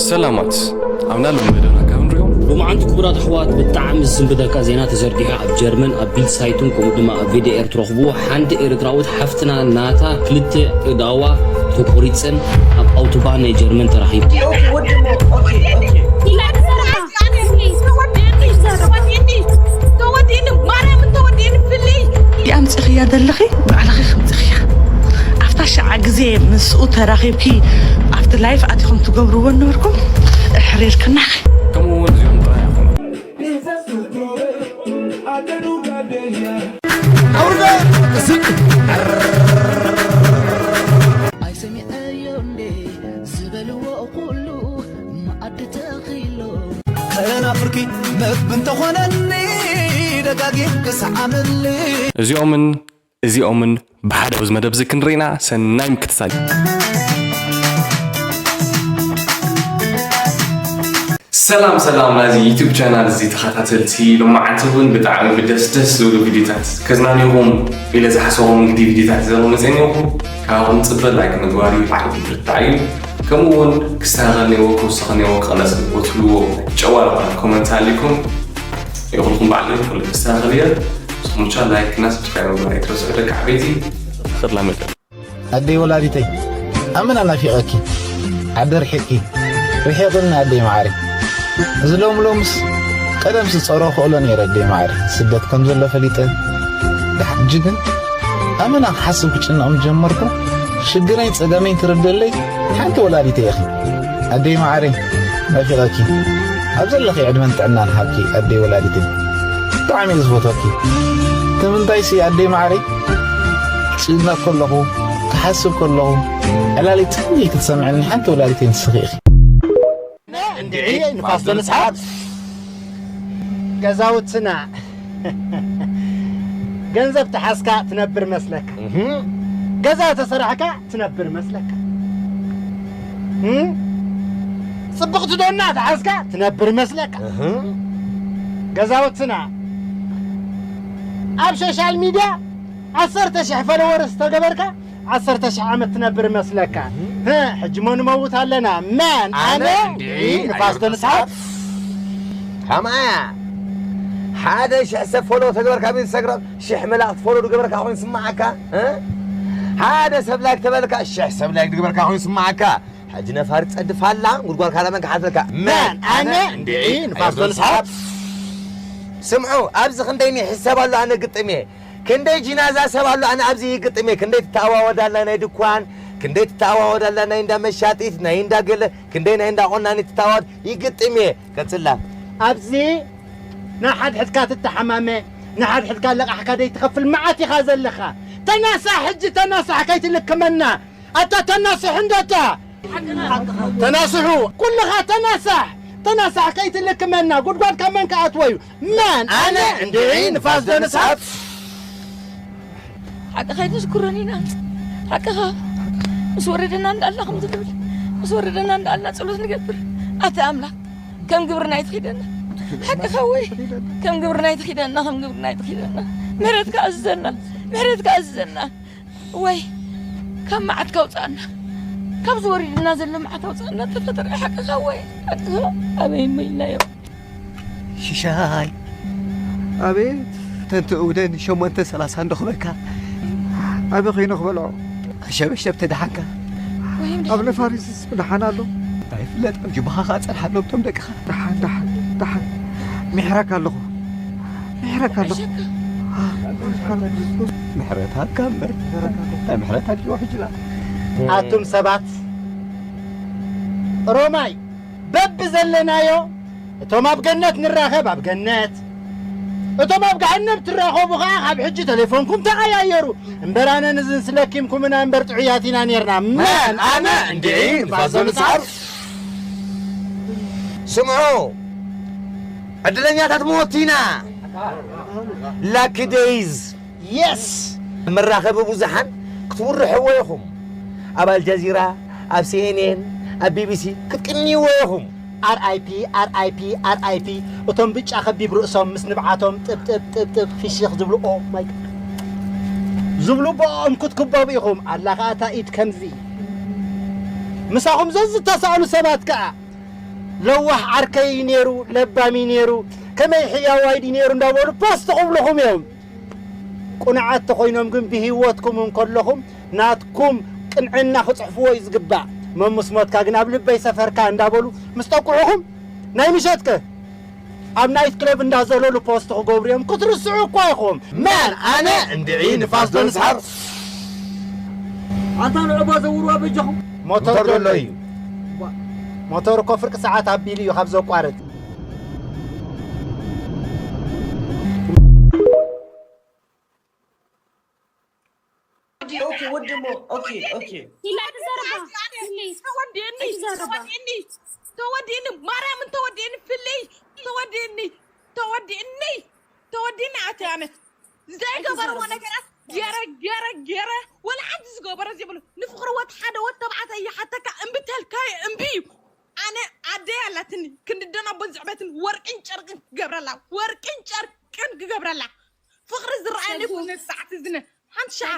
ሰላማት ኣብና ሎም መደብና ካብ ንሪኦም። ሎማዓንቲ ክቡራት ኣሕዋት፣ ብጣዕሚ ዝስንብደካ ዜና ተዘርጊሑ ኣብ ጀርመን ኣብ ቢልድ ሳይቱን ከምኡ ድማ ኣብ ቪ ዲ ኤር ትረኽብዎ። ሓንቲ ኤርትራዊት ሓፍትና ናታ ክልተ ኣእዳዋ ተቆሪፀን ኣብ ኣውቶባን ናይ ጀርመን ተራኺቡ። ኣምፅኽያ ዘለኺ ባዕልኺ ከምፅኽያ ኣብታ ሸዓ ግዜ ምስኡ ተራኺብኪ ኣብቲ ላይፍ ኣቲኹም ትገብርዎ ነበርኩም እሕሪርክናኺ። ከምኡ እውን እዚኦም ጥራይ ኣይኮኑን። ኣይሰሚዐዮ እንዴ ዝበልዎ ኩሉ መኣዲ ተኺሎ ከናፍርኪ መግቢ እንተኾነኒ ደጋጊም ክሰዓመኒ እዚኦምን እዚኦምን ብሓደ ኣብዚ መደብ እዚ ክንርኢና ሰናይ ምክትታል። ሰላም ሰላም ናዚ ዩቱብ ቻናል እዚ ተኸታተልቲ፣ ሎማዓንቲ እውን ብጣዕሚ ብደስ ደስ ዝብሉ ቪዲዮታት ከዝናንዩኹም ኢለ ዝሓሰቦም እንግዲ ቪዲዮታት ዘመፅኒኹም ካብኹም ፅበ ላይክ ምግባር እዩ። ባዕሉ ክብርታዕ እዩ። ከምኡ እውን ክስተኻኸል ነይዎ ክውሰኽ ነይዎ ክቕነስ ነይዎ ትብልዎ ጨዋ ዝኾነ ኮመንት ኣሊኩም ይኹልኩም ባዕሉ ይኹል ክስተኻኸል እየ። ንስኹም ብቻ ላይክ እና ሰብስክራይብ ምግባር ኣይትረስዑ ደቂ ዓበይቲ። ተኸትላ መጠን ኣደይ ወላዲተይ ኣመና ናፊቐኪ ዓዲ ርሒቕኪ ርሒቕኒ ኣደይ መዓረይ። እዚ ሎሚ ሎምስ ቀደምሲ ጸሮ ክእሎ ነይረ ኣደይ መዓረይ ስደት ከም ዘሎ ፈሊጠ። ድሓር ሕጂ ግን ኣመና ክሓስብ ክጭነቕ ምስ ጀመርኩ ሽግረይን ጸገመይን ትርደለይ ሓንቲ ወላዲተይ ኢኺ ኣደይ መዓረይ። ናፊቐኪ ኣብ ዘለኺ ዕድመን ጥዕናን ሃብኪ ኣደይ ወላዲተይ። ብጣዕሚ እየ ዝፈትወኪ። እቲ ምንታይሲ ኣደይ መዓረይ ክጭነቕ ከለኹ ክሓስብ ከለኹ ዕላሊ ትንቢት ክትሰምዕኒ ሓንቲ ወላዲተይ ንስኺ ኢኺ። እንድዒ ንፋስ ዶ ንስሓት ገዛውትና ገንዘብ ተሓዝካ ትነብር መስለካ ገዛ ተሰራሕካ ትነብር መስለካ ጽብቕቲ ዶና ተሓዝካ ትነብር መስለካ ገዛውትና ኣብ ሶሻል ሚድያ ዓሰርተ ሽሕ ፈለወርስ ተገበርካ ዓሰርተ ሽሕ ዓመት ትነብር መስለካ። ህ፣ ሕጂ ሞ ንመውት ኣለና። መን? ኣነ? ኣነ? እንድዒ፣ ንፋስ ዶ ንስሓት? ከማያ ሓደ ሽሕ ሰብ ፎሎ ተገበርካ ኣብ ኢንስታግራም ሽሕ መላእኽቲ ፎሎ ዝገበርካ ኮይኑ ስማዓካ? እ? ሓደ ሰብ ላይክ ተበልካ ሽሕ ሰብ ላይክ ዝገበርካ ኮይኑ ስማዓካ? ሕጂ ነፋሪት ጸድፍ ኣላ ጉድጓድ ካላመን ክሓትለካ። መን? ኣነ? እንድዒ፣ ንፋስ ዶ ንስሓት? ስምዑ፣ ኣብዚ ክንደይ ሚሕ ሰብ ኣሎ ኣነ ግጥም እየ። ክንደይ ጅናዛ ሰብ ኣሎ ኣነ ኣብዚ ይግጥም እየ። ክንደይ ትተኣዋወድ ኣላ ናይ ድኳን፣ ክንደይ ትተኣዋወድ ኣላ ናይ እንዳ መሻጢት፣ ናይ እንዳ ገለ፣ ክንደይ ናይ እንዳ ቆናኒት ትተኣዋወድ ይግጥም እየ። ቀጽላ። ኣብዚ ንሓድሕድካ ትተሓማመ፣ ንሓድሕድካ ለቓሕካ ደይትኸፍል መዓት ኢኻ ዘለኻ። ተናሳሕ ሕጂ ተናሳሕ ከይትልክመና። ኣታ ተናስሕ እንዶ ኣታ። ተናስሑ። ኩልኻ ተናሳሕ። ተናሳሕ ከይትልክመና። ጉድጓድ ካብ መን ክኣትዎ እዩ? መን? ኣነ? እንድዒ ንፋስ ዶ ንስሓት? ሓቅኻ ኣይተዝክሮን ኢና። ሓቅኻ ምስ ወረደና እንዳኣልና ከምዚ ንብል። ምስ ወረደና እንዳኣልና ጸሎት ንገብር። ኣታ ኣምላኽ ከም ግብርና ኣይትኺደና። ሓቅኻ ወይ ከም ግብርና ኣይትኺደና፣ ከም ግብርና ኣይትኺደና። ምሕረትካ ኣዝዘና። ምሕረትካ ኣዝዘና። ወይ ካብ መዓት ካውፃና ካብ ዝወሪድና ዘሎ መዓት ኣውፃና ተፈጠረ ሓቅኻ ወይ ሓቅኻ ኣበይ መይናዮ ሽሻይ ኣቤት ተንቲ እውደን ሸሞንተ ሰላሳ እንደኽበካ ኣበ ኸይኖ ክበልዖ ኣሸበሸብ ተደሓንካ ኣብ ነፋሪትስ ብደሓን ኣሎ እንታይ ፍለጥ ኣብ ጅባኻ ኸኣ ጸንሓሎም ቶም ደቅኻ ደሓን ደሓን ደሓን ምሕረካ ኣለኹ ምሕረካ ኣለኹ ምሕረታካ እምበር እንታይ ምሕረት ኣድልዎ ሕጅላ ኣቱም ሰባት ሮማይ በብዘለናዮ እቶም ኣብ ገነት ንራኸብ ኣብ ገነት እቶም ኣብ ገሃነብ ትራኸቡ ኸዓ ካብ ሕጂ ተሌፎንኩም ተቐያየሩ እምበር ኣነ ንዝንስለኪምኩምና እምበር ጥዑያት ኢና ኔርና መን ኣነ እንድዒ ንፋስ ዘምጽኣር ስምዑ ዕድለኛታት ሞት ኢና ላኪ ደይዝ የስ መራኸቢ ብዙሓን ክትውርሕዎ ኢኹም ኣብ ኣልጃዚራ ኣብ ሲኤንኤን ኣብ ቢቢሲ ክትቅንይዎ ኢኹም R I P R I P R I P እቶም ብጫ ከቢብ ርእሶም ምስ ንብዓቶም ጥብጥብ ጥብጥብ ፍሽኽ ዝብሉ ኦ ማይ ዝብሉ ብኦም ክትክበቡ ኢኹም ኣላ ኸኣ እታ ኢድ ከምዚ ምሳኹም ዘዝተሳእሉ ሰባት ከኣ ለዋህ ዓርከይ እዩ ነይሩ፣ ለባም እዩ ነይሩ፣ ከመይ ሕያዋይ ድዩ ነይሩ እንዳበሉ ፖስት ክብልኹም እዮም። ቁኑዓት ተኾይኖም ግን ብህይወትኩም እንከለኹም ናትኩም ቅንዕና ክጽሕፍዎ እዩ ዝግባእ። መምስ ሞትካ ግን ኣብ ልበይ ሰፈርካ እንዳበሉ ምስ ጠቁዑኹም ናይ ምሸትከ ኣብ ናይት ክለብ እንዳዘለሉ ፖስት ክገብሩ እዮም። ክትርስዑ እኳ ኢኹም። መን ኣነ እንድዒ ንፋስ ዶ ንስሓር? ኣታ ንዕቦ ዘውርዋ በጃኹም። ሞተር ዶ ኣሎ እዩ። ሞተር እኮ ፍርቂ ሰዓት ኣቢሉ እዩ ካብ ዘቋርጥ። ኦኬ ወዲ ሞ ኦኬ ኦኬ ሂላ ተዘረባ ፕሊዝ ተወዲእኒ ተዘረባ ተወዲእኒ ተወዲእኒ ማርያምን ተወዲእኒ ፍልይ ተወዲእኒ ተወዲእኒ ተወዲእኒ ኣቲ ኣነ ዘይገበርዎ ነገራት ገረ ገረ ገረ ወላ ሓንቲ ዝገበረ ዘይብሉ ንፍቅሪ ወት ሓደ ወት ተባዕታይ ይሓተካ እምቢ ተልካዮ እምቢ እዩ ኣነ ኣደይ ኣላትኒ ክንዲ ደናቦን ዝዕበትን ወርቅን ጨርቅን ክገብረላ ወርቅን ጨርቅን ክገብረላ ፍቅሪ ዝረኣየኒ ኩነ ሰዓት ዝነ ሓንቲ ሸዓ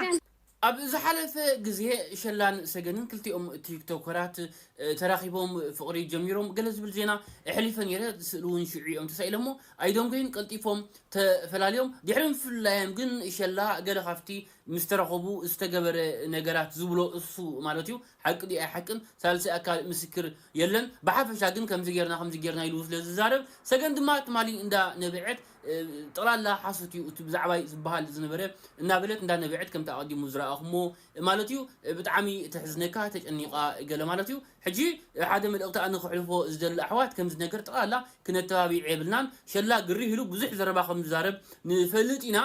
ኣብ ዝሓለፈ ግዜ ሸላን ሰገንን ክልቲኦም ቲክቶከራት ተራኺቦም ፍቕሪ ጀሚሮም ገለ ዝብል ዜና ኣሕሊፈ ነይረ። ስእሊ እውን ሽዑ እዮም ተሳኢሎሞ ኣይደንጎዩን ቀልጢፎም ተፈላልዮም። ድሕሪ ምፍልላዮም ግን ሸላ ገለ ካብቲ ምስ ተራኸቡ ዝተገበረ ነገራት ዝብሎ እሱ ማለት እዩ። ሓቂ ድዩ ኣይሓቅን ሳልሳይ ኣካል ምስክር የለን። ብሓፈሻ ግን ከምዚ ጌርና ከምዚ ጌርና ኢሉ ስለ ዝዛረብ ሰገን ድማ ትማሊ እንዳ ነበዐት ጠቕላላ ሓሶት እዩ እቲ ብዛዕባይ ዝበሃል ዝነበረ እናበለት እንዳነበዐት ከምቲ ኣቐዲሙ ዝረኣኹሞ ማለት እዩ። ብጣዕሚ ተሕዝነካ ተጨኒቓ ገለ ማለት እዩ። ሕጂ ሓደ መልእኽቲ ኣነ ክሕልፎ ዝደሊ ኣሕዋት ከምዚ ነገር ጠቕላላ ክነተባብዕ የብልናን። ሸላ ግርህ ኢሉ ብዙሕ ዘረባ ከም ዝዛረብ ንፈልጥ ኢና።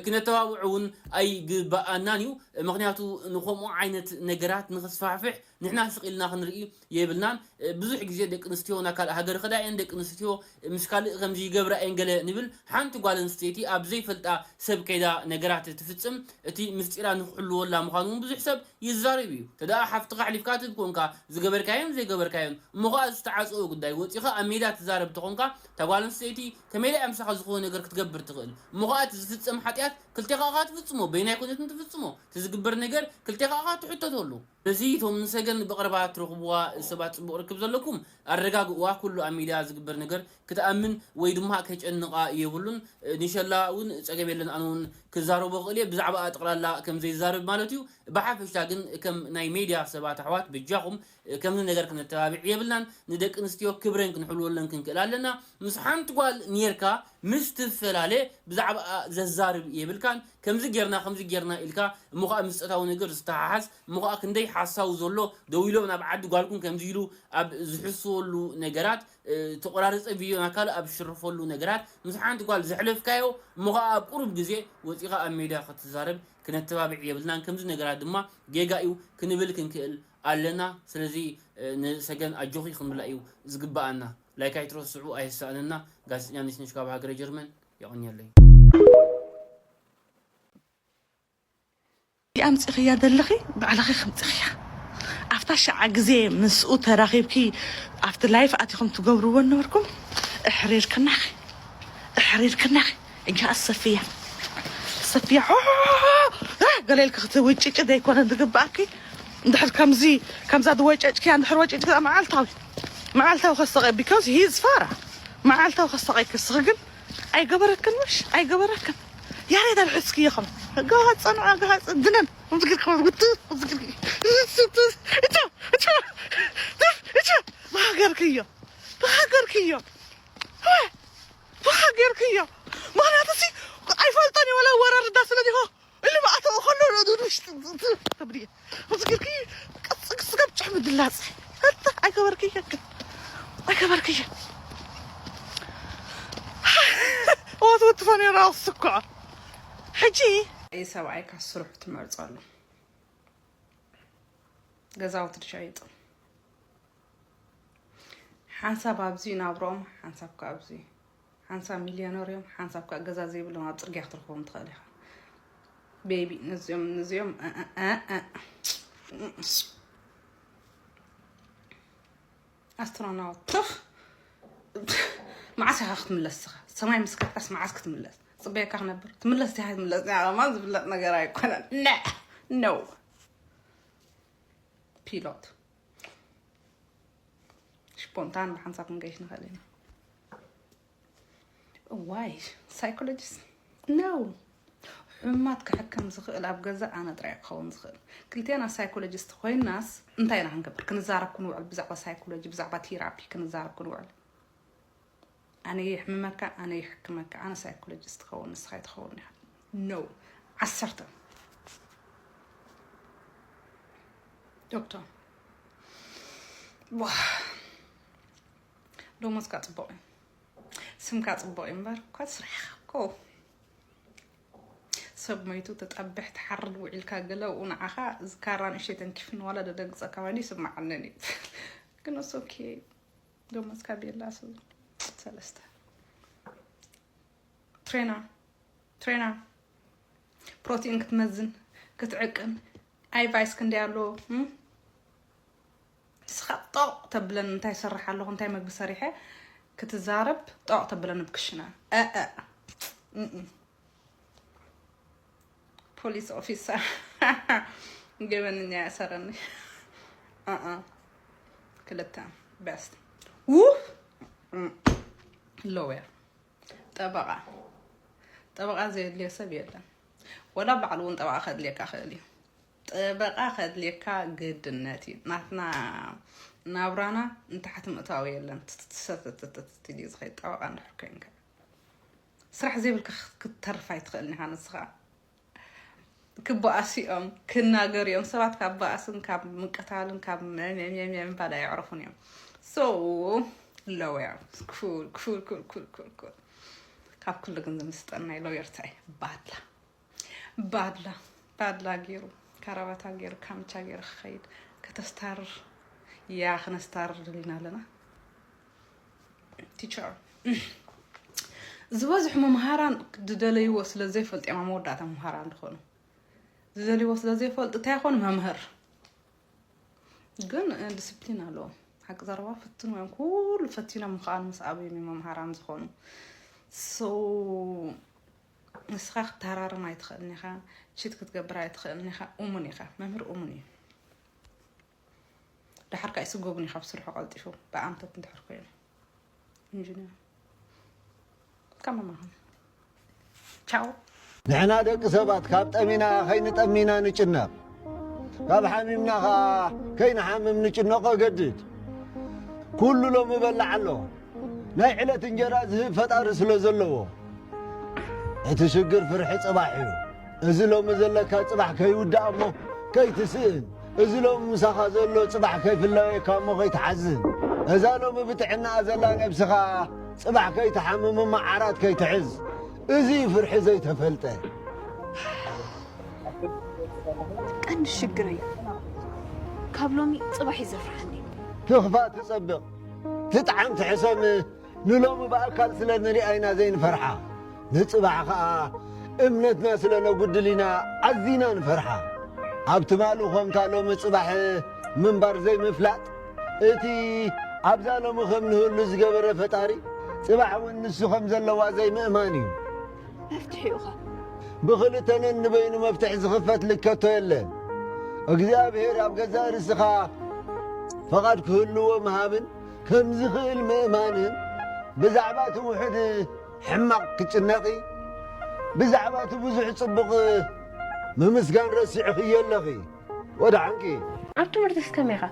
ክነተባብዖ እውን ኣይግበኣናን እዩ። ምክንያቱ ንከምኡ ዓይነት ነገራት ንክስፋሕፍሕ ንሕና ስቕ ኢልና ክንርኢ የብልናን። ብዙሕ ግዜ ደቂ ኣንስትዮ ናብ ካልእ ሃገር ይኸዳ እየን፣ ደቂ ኣንስትዮ ምስ ካልእ ከምዚ ይገብራ እየን ገለ ንብል። ሓንቲ ጓል ኣንስተይቲ ኣብ ዘይፈልጣ ሰብ ከይዳ ነገራት ትፍጽም፣ እቲ ምስጢራ ንክሕልወላ ምዃኑ እውን ብዙሕ ሰብ ይዛረብ እዩ። ተደኣ ሓፍትኻ ኣሕሊፍካ ትህብ ኮንካ ዝገበርካዮን ዘይገበርካዮን እሞ ኸኣ ዝተዓጸወ ጉዳይ ወጺኻ ኣብ ሜዳ ትዛረብ ተኾንካ እታ ጓል ኣንስተይቲ ከመይ ኢላ እያ ምሳኻ ዝኾነ ነገር ክትገብር ትኽእል? እሞ ኸኣ እቲ ዝፍጸም ሓጢኣት ክልቴኻ ኢኻ ትፍጽሞ፣ በይናይ ኮነትን ትፍጽሞ፣ እቲ ዝግበር ነገር ክልቴኻ ኢኻ ትሕተተሉ። ስለዚ እቶም ንሰገን ብቐረባ ትረኽብዋ ሰባት ጽቡቕ ርክብ ዘለኩም ኣረጋግእዋ። ኩሉ ኣብ ሚድያ ዝግበር ነገር ክትኣምን ወይ ድማ ከጨንቓ የብሉን። ንሸላ እውን ጸገም የለን፣ ኣነ እውን ክዛረቦ ክእል እየ ብዛዕባኣ ጠቕላላ ከም ዘይዛረብ ማለት እዩ። ብሓፈሻ ግን ከም ናይ ሜድያ ሰባት ኣሕዋት በጃኹም ከምዚ ነገር ክነተባብዕ የብልናን። ንደቂ ኣንስትዮ ክብረን ክንሕልወለን ክንክእል ኣለና። ምስ ሓንቲ ጓል ኔርካ ምስ ትፈላለ ብዛዕባኣ ዘዛርብ የብልካን። ከምዚ ጌርና ከምዚ ጌርና ኢልካ እሞ ከዓ ምስ ፆታዊ ነገር ዝተሓሓዝ እሞ ከዓ ክንደይ ሓሳዊ ዘሎ ደው ኢሎም ናብ ዓዲ ጓልኩም ከምዚ ኢሉ ኣብ ዝሕስወሉ ነገራት ተቆራረፀ ቪድዮ ናብ ካልእ ኣብ ዝሽርፈሉ ነገራት ምስ ሓንቲ ጓል ዘሕለፍካዮ እሞ ከዓ ኣብ ቁሩብ ግዜ ወፂኻ ኣብ ሜድያ ክትዛረብ ክነተባብዕ የብልናን። ከምዚ ነገራት ድማ ጌጋ እዩ ክንብል ክንክእል ኣለና። ስለዚ ንሰገን ኣጆኺ ክንብላ እዩ ዝግበኣና። ላይክ ኣይትረስዑ ኣይሳእነና። ጋዜጠኛ ነሽነሽ ካብ ሃገረ ጀርመን የቐንየለይ። ኣምፂኽያ ዘለኺ ባዕልኺ ከምፂኽያ ኣብታ ሸዓ ግዜ ምስኡ ተራኺብኪ ኣብቲ ላይፍ ኣቲኹም ትገብርዎ ነበርኩም። እሕሪርክናኺ እሕሪርክናኺ እጃ ኣሰፍያ ሰፍያ ገለ ኢልኪ ክትውጭጭ ዘይኮነ ዝግባኣኪ። እንድሕር ከምዚ ከምዛ ዝወጨጭክያ እንድሕር ወጭጭክያ መዓልታዊ መዓልታዊ ከሰቀ because he is ፋራ መዓልታዊ ከሰቀ ክስኺ ግን ኣይገበረክን ምሽ ኣይገበረክን። ያሬድ ኣልሕስኪ ይኸም ጋሃ ጸንዓ ጋሃ ድነን ብሃገርክዮ ብሃገርክዮ ብሃገርክዮ ምክንያቱ ሲ ኣይፈልጦን እዩ ወላ ወረርዳ ስለ ዲሆ እልም ኣተው ከሎ ንውሽጢ ተብድየ እዚ ግርኪ ስጋብ ጭሕሚ ድላፅ ኣታ ኣይገበርክየ ግን ኣይገበርክየ ወትውትፎ ነራ ስኳ ሕጂ ሰብኣይ ካብ ስርሑ ትመርፀሉ ገዛውቲ ትሸይጡ ሓንሳብ ኣብዚ ናብሮም ሓንሳብ ከ ኣብዚ ሓንሳብ ሚልዮነር እዮም ሓንሳብ ከ ገዛ ዘይብሎም ኣብ ፅርግያ ክትረኽቦም ትኽእል ኢኻ ቤቢ ነዚኦም ነዚኦም ኣስትሮናውት ቱፍ መዓስ ኢኻ ክትምለስ ስኻ ሰማይ ምስ ከድካስ መዓስ ክትምለስ ፅበየካ ክነብር ትምለስ ዲኻ ትምለስ ማ ዝፍለጥ ነገር ኣይኮነን ነ ነው ፒሎት ስፖንታን ብሓንሳብ ክንገይሽ ንኽእል ኢና። ዋይ ሳይኮሎጂስት ነው። ሕማት ክሕክም ዝኽእል ኣብ ገዛ ኣነ ጥራይ ክኸውን ዝኽእል። ክልቴና ሳይኮሎጂስት ኮይናስ እንታይ ኢና ክንገብር? ክንዛረብ ክንውዕል፣ ብዛዕባ ሳይኮሎጂ፣ ብዛዕባ ቴራፒ ክንዛረብ ክንውዕል። ኣነ የሕምመካ፣ ኣነ የሕክመካ፣ ኣነ ሳይኮሎጂስት ክኸውን፣ ንስኻ ኣይትኸውን ኢኻ። ኖ። ዓሰርተ። ዶክተር። ዋ። ደሞዝካ ጽቡቕ እዩ። ስምካ ጽቡቕ እዩ እምበር፣ እኳ ስራሕኻ እኮ። ሰብ ሞይቱ ትጠብሕ፣ ትሓርድ ውዒልካ፣ ገለ ኣብኡ ንዓኻ ዝካራ ንእሽተይ ተንኪፍኒ ዋላ ደደንግጸካ ኮይኑ ይስምዓንን እዩ። ግን it's okay። ደሞዝካ ቤላ ሰብ ሰለስተ። ትሬና፣ ትሬና። ፕሮቲን ክትመዝን፣ ክትዕቅን፣ ኣይ ቫይስ ክንደይ ኣለዎ? እም? ንስኻ ጦቕ ተብለን እንታይ ይሰርሕ ኣለኹ፣ እንታይ መግቢ ሰሪሐ ክትዛረብ ጦቕ ተብለን ኣብ ክሽነ። እ፣ እ። እም፣ እም። ፖሊስ ኦፊሰር። ገበነኛ ያሰረኒ። እ፣ እ። ክልተ። ቤስት። ውፍ። እም። ሎየር። ጠበቓ። ጠበቓ ዘየድልዮ ሰብ የለን። ወላ ባዕሉ እውን ጠበቓ ከድልየካ ክእል እዩ። ጠበቓ ከድልየካ ግድነት እዩ። ናትና ናብራና ንታሕቲ ምእታዊ የለን። ትትትሰትትትት እዩ ዝኸይድ ጠበቓ እንድሕር ኮይንካ። ስራሕ ዘይብልካ ክትተርፍ ኣይትኽእልን ኢኻ ንስኻ። ክበኣሱ እዮም፣ ክናገሩ እዮም። ሰባት ካብ በኣስን ካብ ምቅታልን ካብ መምየምየም ምባል ኣይዕረፉን እዮም። So ሎየር ኩል ኩል ኩል ኩል ኩል ኩል። ካብ ኩሉ ግን ዝምስጠን ናይ ሎየር እንታይ? ባድላ። ባድላ። ባድላ ገይሩ፣ ካራባታ ገይሩ፣ ካምቻ ገይሩ ክኸይድ፣ ከተስታርር። ያ፣ ክነስታርር ደሊና ኣለና። ቲቸር። ዝበዝሑ መምሃራን ዝደለይዎ ስለ ዘይፈልጡ እዮም ኣብ መወዳእታ መምሃራን ዝኾኑ። ዝደልይዎ ስለ ዘይፈልጡ እንታይ ይኾኑ? መምህር። ግን፣ እ፣ ዲስፕሊን ኣለዎም። ሓቂ ዘረባ ፍትን እዮም። ኩሉ ፈቲኖም ምኽኣል ምስ ኣበዮም እዮም መምሃራን ዝኾኑ። So ንስኻ ክትተሃራርም ኣይትኽእልን ኢኻ፣ ቺት ክትገብር ኣይትኽእልን ኢኻ። እሙን ኢኻ። መምህር እሙን እዩ። ደሓር ከኣ ይስጎብን እዩ ካብ ስርሑ ቀልጢፉ፣ ብኣንፈት እንድሕር ኮይኑ። ኢንጂነር። ከማን ማኹም። ቻው። ንሕና ደቂ ሰባት ካብ ጠሚና ከይንጠሚና ንጭነቕ። ካብ ሓሚምና ኸዓ ከይንሓምም ንጭነቕ የገድድ። ኩሉ ሎሚ በላዕ ኣሎ። ናይ ዕለት እንጀራ ዝህብ ፈጣሪ ስለ ዘለዎ። እቲ ሽግር ፍርሒ ጽባሕ እዩ። እዚ ሎሚ ዘለካ ጽባሕ ከይውዳእ እሞ ከይትስእን። እዚ ሎሚ ምሳኻ ዘሎ ጽባሕ ከይፍለየካ እሞ ከይትሓዝን። እዛ ሎሚ ብጥዕናኣ ዘላ ነብስኻ ጽባሕ ከይትሓምም እሞ ዓራት ከይትሕዝ። እዚ እዩ ፍርሒ ዘይተፈልጠ። ቀንዲ ሽግረይ ካብ ሎሚ ጽባሕ እዩ ዘፍርሓኒ። ትኽፋእ ትጸብቕ፣ ትጥዓም ትሕሰም፣ ንሎሚ ብኣካል ስለ ንሪኣ ኢና ዘይንፈርሓ። ንጽባሕ ኸኣ እምነትና ስለ ነጉድል ኢና ኣዚና ንፈርሓ። ኣብ ትማሊ ኾንካ ሎሚ ጽባሕ ምንባር ዘይምፍላጥ፣ እቲ ኣብዛ ሎሚ ከም ንህሉ ዝገበረ ፈጣሪ፣ ጽባሕ እውን ንሱ ከም ዘለዋ ዘይምእማን እዩ። መፍትሒኡኸ? ብኽልተ ነንበይኑ መፍትሒ ዝኽፈት ልከቶ የለን። እግዚኣብሔር ኣብ ገዛእ ርእስኻ ፈቓድ ክህልዎ ምሃብን ከም ዝኽእል ምእማንን ብዛዕባ እቲ ውሑድ ሕማቕ ክጭነቒ ብዛዕባ እቲ ብዙሕ ጽቡቕ ምምስጋን ረሲዕኽዮ ኣለኺ። ወድሓንኪ። ኣብ ትምህርትስ ከመይ ኢኻ?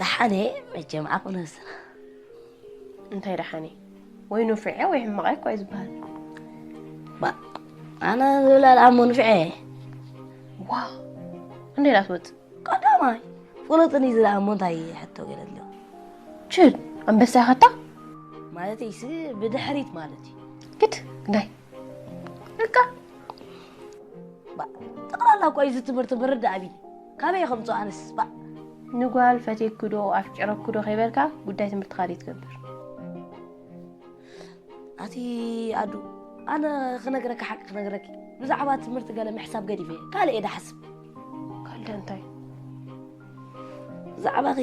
ደሓነ መቸም ዓቕሚ ነብስና። እንታይ ደሓነ? ወይ ንፉዐ ወይ ሕማቕ እኳ እዩ ዝበሃል። ባ ኣነ ዝብላ ደኣ እሞ ንፍዐ። ዋው! ክንደይ ደኣ ትወጽእ? ቀዳማይ ፍሉጥን እዩ ዝላ እሞ እንታይ ሕቶ ገለ ኣሎ? ችድ ኣንበሳ ኢኻታ? ማለት እይሲ ብድሕሪት ማለት እዩ። ግድ ግዳይ በቃ ባ ጠቕላላ እኮ እዩ እዚ ትምህርቲ ምርዳእ ኣቢኒ ካበይ ከምፅኦ ኣነስ ባ ንጓል ፈቴክዶ ኣፍቂረክዶ ከይበልካ ጉዳይ ትምህርትኻ ደይ ትገብር። ኣቲ ኣዱ ኣነ ክነግረካ ሓቂ ክነግረኪ ብዛዕባ ትምህርቲ ገለ ምሕሳብ ገዲፈ ካልእ እየ ድሓስብ። ካልደ እንታይ? ብዛዕባኺ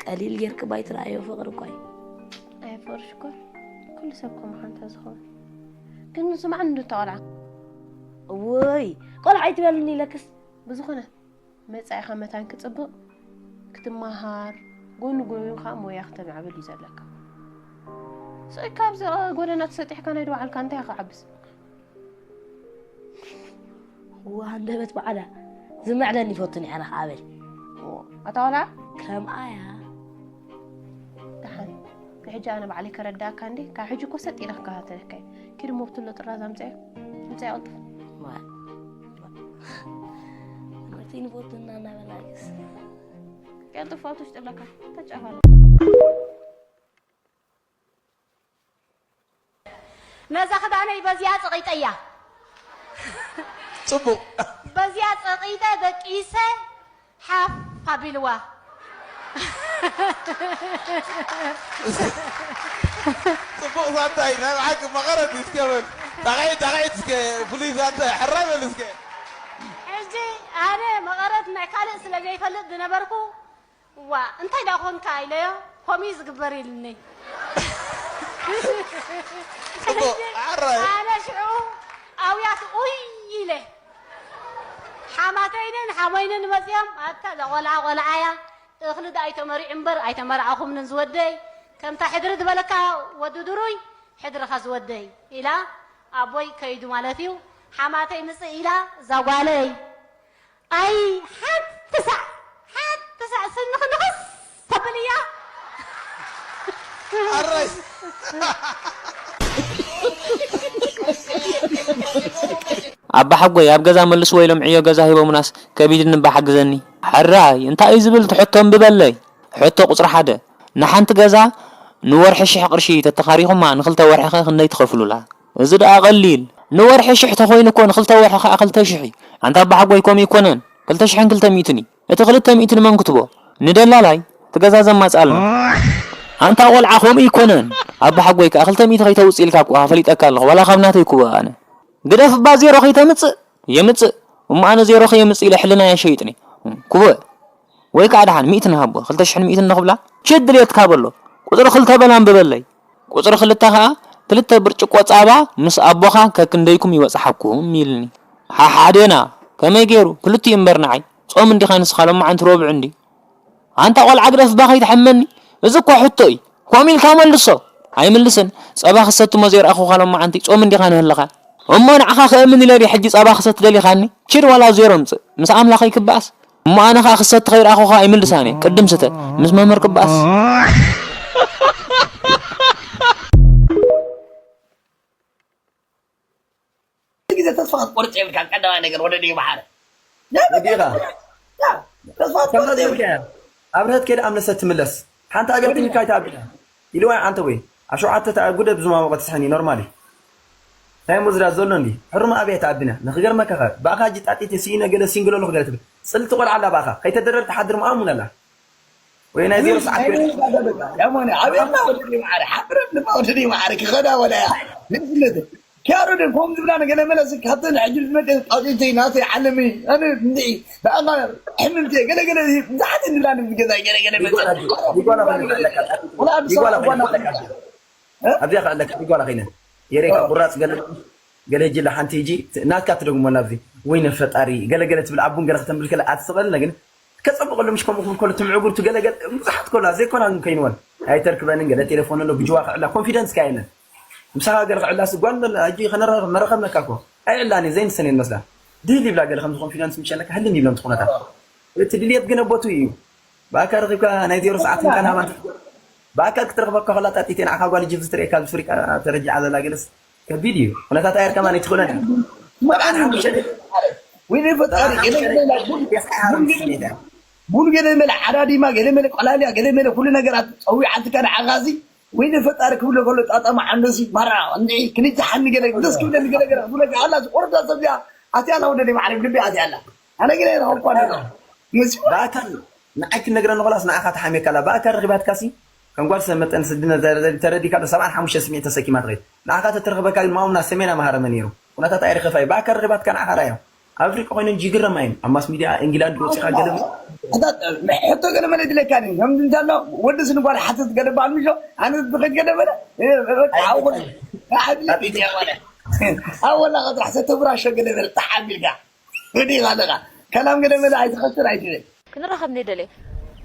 ቀሊል ጌርኪ ባይትረኣዮ ፍቕሪ እኳ እዩ። ኣይ ፍቕሪ ሽኮር ኩሉ ሰብ ከምኡ ሓንታ ዝኸውን ግን ንስማዕ እንዱ ተቆልዓ እውይ ቆልዓ ኣይትበልኒ ኢለክስ ብዝኾነ መጻኢኻ መታን ክጽብቕ ክትመሃር ጎኒ ጎኒ ከዓ ሞያ ክተማዕብል እዩ ዘለካ። ስቕ ኢልካ ኣብዚ ጎደና ተሰጢሕካ ናይ ድባዕልካ እንታይ ኢኻ ዓብስ? እዋ ሃንደበት በዓላ ዝምዕደኒ ይፈቱን እያ ኣበል እዎ፣ ኣታ ቆልዓ ከምኣ እያ። ደሓን ንሕጂ ኣነ ባዕለይ ከረዳእካ እንዴ። ካብ ሕጂ እኮ ሰጥ ኢለ ክከታተለካ እየ። ኪድ እሞ ብትሎ ጥራዝ ኣምፅኦ። ኣምፅኦ ቀልጥፍ። እዋ ትምህርቲ ንፈቱ እና እናበላግስ ቀልጥፍ ኣብቲ ውሽጢ ኣለካ። ተጫፋለ ነዛ ክዳነይ በዚኣ ጸቒጠያ። ጽቡቕ። በዚኣ ጸቒጠ ደቂሰ ሓፍ ኣቢልዋ። ጽቡቕ ዛንታ እዩ። ናይ ብሓቂ መቐረት እዩ። እስከ በል። ጣቕዒት፣ ጣቕዒት እስከ ፍሉይ ዛንታ እዩ። ሕራይ በል እስከ። ሕጂ ኣነ መቐረት ናይ ካልእ ስለ ዘይፈልጥ ዝነበርኩ፣ እዋ፣ እንታይ ደኣ ኾንካ ኢለዮ፣ ከምኡ እዩ ዝግበር ኢሉኒ። ጽቡቕ። ሕጂ ሕራይ። ኣነ ሽዑ ኣውያት ኡይ ኢለ። ሓማተይንን ሓሞይንን መጺኦም፣ ኣታ እዛ ቆልዓ ቆልዓ እያ፣ እኽሊ ደኣ ኣይተመሪዑ እምበር ኣይተመርዓኹምንን ዝወደይ፣ ከምታ ሕድሪ ዝበለካ ወዲ ድሩይ ሕድርኻ ዝወደይ ኢላ፣ ኣቦይ ከይዱ ማለት እዩ፣ ሓማተይ ምጽእ ኢላ እዛ ጓለይ። ኣይ ሓንቲ ሳዕ ሓንቲ ሳዕ ስንኽንኽስ ተብል እያ። ኣረይ ኣባሓጎይ ኣብ ገዛ መልስዎ ኢሎም ዕዮ ገዛ ሂቦሙናስ ከቢድኒ እባ ሓግዘኒ። ሕራይ እንታይ እዩ ዝብል እቲ ሕቶ እምቢ በለይ። ሕቶ ቁፅሪ ሓደ ንሓንቲ ገዛ ንወርሒ ሽሕ ቅርሺ ተተኻሪኹማ ንክልተ ወርሒ ኸ ክንደይ ትኸፍሉላ? እዚ ደኣ ቀሊል ንወርሒ ሽሕ ተኾይኑ እኮ ንክልተ ወርሒ ኸዓ ክልተ ሽሕ እዩ። ኣንታ ኣባሓጎይ ከምኡ ኣይኮነን ክልተ ሽሕን ክልተ ሚእትን እዩ። እቲ ክልተ ሚእቲ ንመን ክትቦ? ንደላላይ? እቲ ገዛ ዘማጽኣልና። ኣንታ ቆልዓ ከምኡ ኣይኮነን። ኣባሓጎይ ከኣ ክልተ ሚእቲ ከይተውጽእ ኢልካ እኮ ፈሊጠካ ኣለኹ ዋላ ካብ ናተይ ክቦ ኣነ። ግደፍ እባ ዜሮ ከይተምጽእ። የምጽእ። እሞ ኣነ ዜሮ ከየምጽእ ኢለ ሕልናይ ኣይሸይጥን እየ። ክቦ። ወይ ከኣ ደሓን ሚእቲ ንሃቦ ክልተ ሽሕን ሚእትን ንኽብላ። ችድ ድልየትካ በሎ። ቁጽሪ ክልተ በል ኣንብበለይ። ቁጽሪ ክልተ ከኣ ክልተ ብርጭቆ ጻባ ምስ ኣቦኻ ከክንደይኩም ይበጽሓኩም ኢልኒ። ሓሓዴና ከመይ ገይሩ ክልቲኡ እምበር ንዓይ ጾም እንዲኻ ንስኻ ሎማዓንቲ ሮብዕ እንዲ ኣንታ ቆልዓ ግደፍ ባኸይ ትሕመኒ እዚ እኮ ሕቶ እዩ ከምኡ ኢልካ መልሶ ኣይምልስን ጸባ ክሰቲ እሞ ዘይረኣኹኻ ሎማዓንቲ ጾም እንዲኻ ንህልኻ እሞ ንዓኻ ከእምን ኢለ ድየ ሕጂ ጸባ ክሰቲ ደሊኻኒ ኪድ ዋላ ዜሮ ምጽእ ምስ ኣምላኸይ ክበኣስ እሞ ኣነ ኸኣ ክሰቲ ከይረኣኹኻ ኣይምልሳን እየ ቅድም ስተ ምስ መምህር ክበኣስ ግዜ ተስፋ ክትቆርፅ የብልካ ቀዳማይ ነገር ወደ ድዩ መሓረ ወዲኻ ተስፋ ክትቆርፅ የብልካ ኣብርሀት ከይደ ኣምለሰ ትምለስ ሓንቲ ኣብያ ትንካ ኣይተኣቢና ኢልዋ ዓንተ ወይ ኣብ ሸውዓተ ጉደ ብዝማወቀ ትስሕኒ ኖርማል እዩ እንታይ እሞ ዝዳ ዘሎ እንዲ ሕሩም ኣብያ ተኣቢና ንክገርመካ ከ ብኣኻ እጂ ጣጢት ስኢነ ገለ ሲንግሎ ኣለኹ ገለ ትብል ፅልቲ ቆልዓ ኣላ ብኣኻ ከይተደረር ትሓድር ምኣሙን ኣላ ወይ ናይ ዜሮ ሰዓት ኮይኑ ያማኒ ኣቤላ ወደዲ ማዓረ ሓብረን ድማ ወደዲ ማዓረ ክኸዳ ወላያ ንግነት ኪያሮ ደ ኮም ዝብላ ገለ መለስ ካብተን ሕጂ ዝመፀ ጣቂተይ ናተይ ዓለመይ ኣነ እንዲ ብኣማ ሕምምቲ ገለ ገለ ብዙሓት እንብላ ንገዛ ገለ ገለ መፀ ዲጓላ ኮይነ ኣለካ ዲጓላ ኮይነ ኣለካ ኣብዚኣ ከኣለካ ዲጓላ ኮይነ የሬካ ቁራፅ ገለ ገለ ጅላ ሓንቲ ሂጂ ናትካ ትደግሞ ናብዚ ወይነ ፈጣሪ ገለገለ ትብል ኣቡን ገለ ከተንብል ከለ ኣትስቐልና ግን ከጸብቐሉ ምሽ ከምኡ ክብል ከሎ ትምዕጉርቱ ገለገለ ብዙሓት ከሎ ዘይኮና ግን ከይንወን ኣይተርክበንን ገለ ቴሌፎን ኣሎ ብጅዋ ክዕላ ኮንፊደንስ ካ የለን ምሳኻ ገለ ክዕላ ስጓል በለ ኣጂ ከነራኸብ መረኸብነካ እኮ ኣይዕላን ዘይንሰን የን መስላ ድህል ይብላ ገለ ከምዚ ኮንፊደንስ ምሸለካ ህልን ይብሎም ትኹነታት እቲ ድልየት ግን ኣቦቱ እዩ ብኣካ ረኺብካ ናይ ዜሮ ሰዓት እንካን ሃባን ብኣካ ክትረኽበካ ከላ ጣጢቴ ንዓኻ ጓል ጅብ ዝትርእየካ ዝፍሪቃ ተረጂዓ ዘላ ገለስ ከቢድ እዩ ኩነታት ኣየር ከማን ኣይትኽእሎን እያ መርዓን ሓሙሽተ ደቂ ወይኔ ፈጣሪ ገለ ገለ ቡን ገለ ገለ መለ ዓዳዲማ ገለ መለ ቆላልያ ገለ መለ ኩሉ ነገራት ፀዊዓትካ ንዓኻ እዚ ወይኔ ፈጣሪ ክብሎ ከሎ ጣጣማ ዓንደሲ ማራ እንዲ ክንጅሓኒ ገለ ደስ ክብለኒ ገለ ገለ ክብለካ ኣላ ዝቆርዳ ሰብ እዚኣ ኣትያ ኣላ ወደደይ ማዕረግ ልቢ ኣትያ ኣላ ኣነ ገለ ረኸብኳ ኣለና መሲዋ ብኣካል ንዓይ ክነግረኒ ኮላስ ንዓኻ ተሓሜካ ኣላ ብኣካል ረኺባትካሲ ከም ጓል ሰብ መጠን ስድነት ተረዲካ ዶ ሰብዓን ሓሙሽተ ስሚዒት ተሰኪማ ትኸይድ ንዓኻ ተትረኽበካ ግን ማሙና ሰሜን ኣምሃረ መ ነይሩ ኩነታት ኣይረኸፋ እዩ ብኣካል ረኺባትካ ንዓኻ ራዮ ኣብ ኣፍሪቃ ኮይኖም ጅግረማ እዮም ኣብ ማስ ሚድያ ኢንግላንድ ወፂኻ ገለ ሕቶ ገለ መለ ድለካ ኒ ከም እንታሎ ወዲ ስንጓል ሓትት ገለ በዓል ምሾ ኣነ ዝኸድ ገለ መለ ኣብ ወላ ጥራሕ ሰተብራሾ ገለ መለ ተሓሚልካ ወዲኻ ኣለኻ ከላም ገለ መለ ኣይትኸስር ኣይትብል ክንራኸብ ንደልየ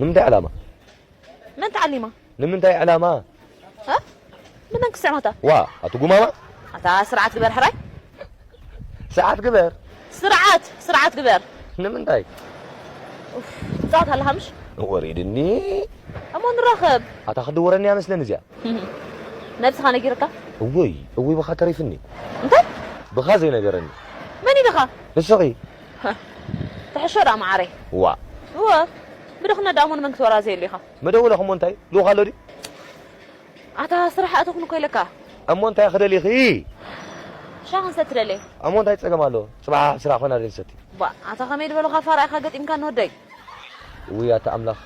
ንምንታይ ዕላማ መን ተዓሊማ? ንምንታይ ዕላማ? እ? ንመን ክትስዕማ እታ? ዋ ኣቲ ጉማማ ኣታ ስርዓት ግበር ሕራይ። ሰዓት ግበር። ስርዓት ስርዓት ግበር። ንምንታይ? ትጻወት ኣለኻ ምሽ? ወሪድኒ። እሞ ንራኸብ። ኣታ ክድወረኒ እያ መስለኒ እዚኣ። ነብስኻ ነጊርካ? እወይ እወይ ብኻ ተሪፍኒ። እንታይ? ብኻ ዘይነገረኒ። መን ኢልኻ? ንስኺ። ትሕሾ ዳ መዓረይ? ዋ እወ። ብድኽነት ዳሞ ንመን ክትወራዘየሉ ኢኻ? መደወለ እሞ እንታይ ልኡኽ ኣሎ ድዩ? ኣታ ስራሕ ኣተኹን እኮ ኢለካ። እሞ እንታይ ክደሊኺ? ሻሂ ክንሰቲ ደለየ። እሞ እንታይ ጸገም ኣሎ? ጽባሕ ኣብ ስራሕ ኮና ደንሰቲ። ባ ኣታ ከመይ ዝበሉኻ ፋራ ኢኻ ገጢምካ ንወደይ? ውይ ኣታ ኣምላኽ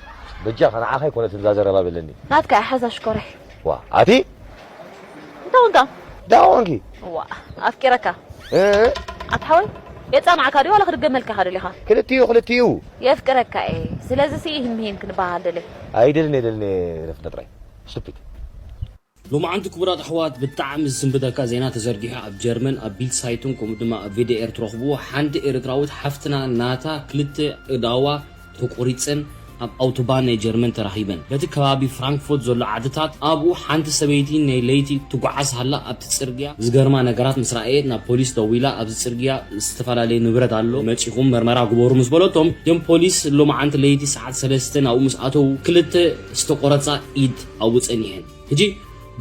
በጃኻ ንዓኻ ኣይኮነትን እዛ ዘረባ በለኒ። ናትካ እያ ሓዛ ሽኮረይ። ዋ ኣቲ እንታይ ወንታ? ዳወንኪ ዋ ኣፍቂረካ። እ? ኣታ ሓወይ የጻናዕካ ድዩ ዋላ ክድገመልካ ኢኻ ደሊኻ? ክልቲኡ ክልቲኡ የፍቅረካ እየ። ስለዚ ሲ ይህን ምሂን ክንበሃል ደለይ። ኣይደልን የደልን የረፍተ ጥራይ ስቱፒድ ሎማዓንቲ ክቡራት ኣሕዋት ብጣዕሚ ዝስንብደካ ዜና ተዘርጊሑ ኣብ ጀርመን ኣብ ቢልድ ሳይቱን ከምኡ ድማ ኣብ ቪድኤር ትረኽብዎ። ሓንቲ ኤርትራዊት ሓፍትና ናታ ክልተ እዳዋ ተቆሪፀን ኣብ ኣውቶባን ናይ ጀርመን ተራኺበን። በቲ ከባቢ ፍራንክፎርት ዘሎ ዓድታት ኣብኡ ሓንቲ ሰበይቲ ናይ ለይቲ ትጓዓዝ ሃላ ኣብቲ ጽርግያ ዝገርማ ነገራት ምስ ረኣየት ናብ ፖሊስ ደዊላ ኣብዚ ጽርግያ ዝተፈላለየ ንብረት ኣሎ መጺኹም መርመራ ግበሩ ምስ በለቶም እቶም ፖሊስ ሎማዓንቲ ለይቲ ሰዓት ሰለስተ ናብኡ ምስ ኣተዉ ክልተ ዝተቆረፃ ኢድ ኣብኡ ጸኒሐን። ሕጂ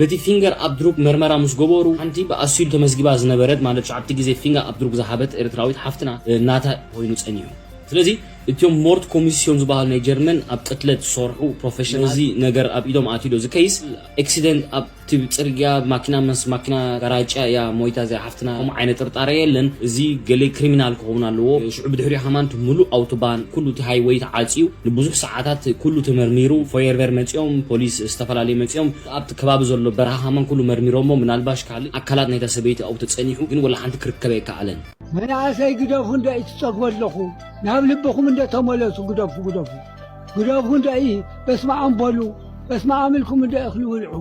በቲ ፊንገር ኣብድሩክ መርመራ ምስ ገበሩ ሓንቲ ብኣሲሉ ተመዝጊባ ዝነበረት ማለት ሸዓተ ግዜ ፊንገር ኣብድሩክ ዝሃበት ኤርትራዊት ሓፍትና ናታ ኮይኑ ጸኒሑ። ስለዚ እቲኦም ሞርት ኮሚስዮን ዝበሃሉ ናይ ጀርመን ኣብ ቅትለት ዝሰርሑ ፕሮፌሽናል እዚ ነገር ኣብ ኢዶም ኣትዩ ዶ እዚ ከይስ ኤክሲደንት ኣብቲ ጽርግያ ማኪና ምስ ማኪና ጋራጫ እያ ሞይታ እዚኣ ሓፍትና ከምኡ ዓይነት ጥርጣረ የለን። እዚ ገለ ክሪሚናል ክኸውን ኣለዎ። ሽዑ ብድሕሪኡ ከማን እቲ ሙሉእ ኣውቶባን ኩሉ እቲ ሃይወይ ተዓፅዩ ንብዙሕ ሰዓታት ኩሉ ተመርሚሩ ፎየርቨር መፂኦም ፖሊስ ዝተፈላለዩ መፂኦም ኣብቲ ከባቢ ዘሎ በረኻ ከማን ኩሉ መርሚሮሞ ምናልባሽ ካልእ ኣካላት ናይታ ሰበይቲ ኣብኡ ተፀኒሑ ግን ወላ ሓንቲ ክርከብ ኣይከኣለን። መናእሰይ ግደፉ እንዶ እዩ ትጸግቦ ኣለኹ ናብ ልብኹም እንዶ ተመለሱ ግደፉ ግደፉ ግደፉ እንዶ እዩ በስመኣም በሉ በስመኣም ኢልኩም እንዶ እኽሊ ውልዑ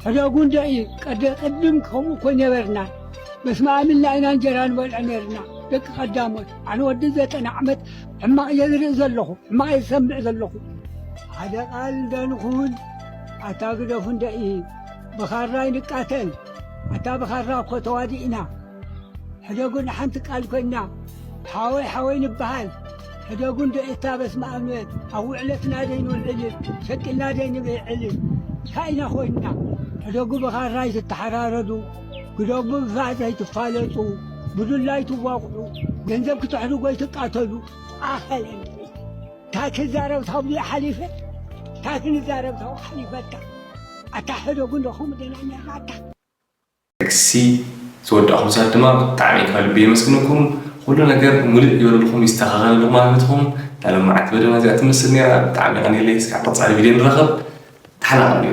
ሕደጉ እንዶ እዩ ቀደ ቅድም ከምኡ እኮ ነበርና በስመኣም ኢልና ኢና እንጀራ ንበልዕ ነርና ደቂ ቀዳሞት ኣነ ወዲ ዘጠና ዓመት ሕማቕ እየ ዝርኢ ዘለኹ ሕማቕ እየ ዝሰምዕ ዘለኹ ሓደ ቃል እንዶ ንኹን ኣታ ግደፉ እንዶ እዩ ብኻራ ይንቃተል ኣታ ብኻራ እኮ ተዋዲእና ሕደጉ ንሓንቲ ቃል ኮይና ሓወይ ሓወይ ንበሃል ሕደጉ እንዶ እታ በስመኣም ኣብ ውዕለትና ደይንውዕል ሸቂልና ደይንብዕል ካኢና ኮይንና ሕደጉ ብኻራ ይትተሓራረዱ ግደጉ ብፋእ ዘይትፋለጡ ብዱላ ይትዋቕዑ ገንዘብ ክተሕድጎ ይትቃተሉ ኣኸለን እንታይ ክዛረብ ታብሉ ሓሊፈ እንታይ ክንዛረብ ታብኡ ሓሊፈካ ኣታ ሕደጉ እንዶ ከምኡ ደና ነርና ኣታ ጥቅሲ ዝወዳእኹም ሰባት ድማ ብጣዕሚ ካብ ልቢ የመስግነኩም። ኩሉ ነገር ሙልእ ይበልልኩም ይስተኻኸለልኩም ኣብ ህይወትኩም። እታ ሎማዓንቲ መደብና እዚኣ ትመስል ነይራ። ብጣዕሚ የቐንየለይ። እስካብ ቀጻሊ ቪድዮ ንራኸብ። ተሓናቐሉ።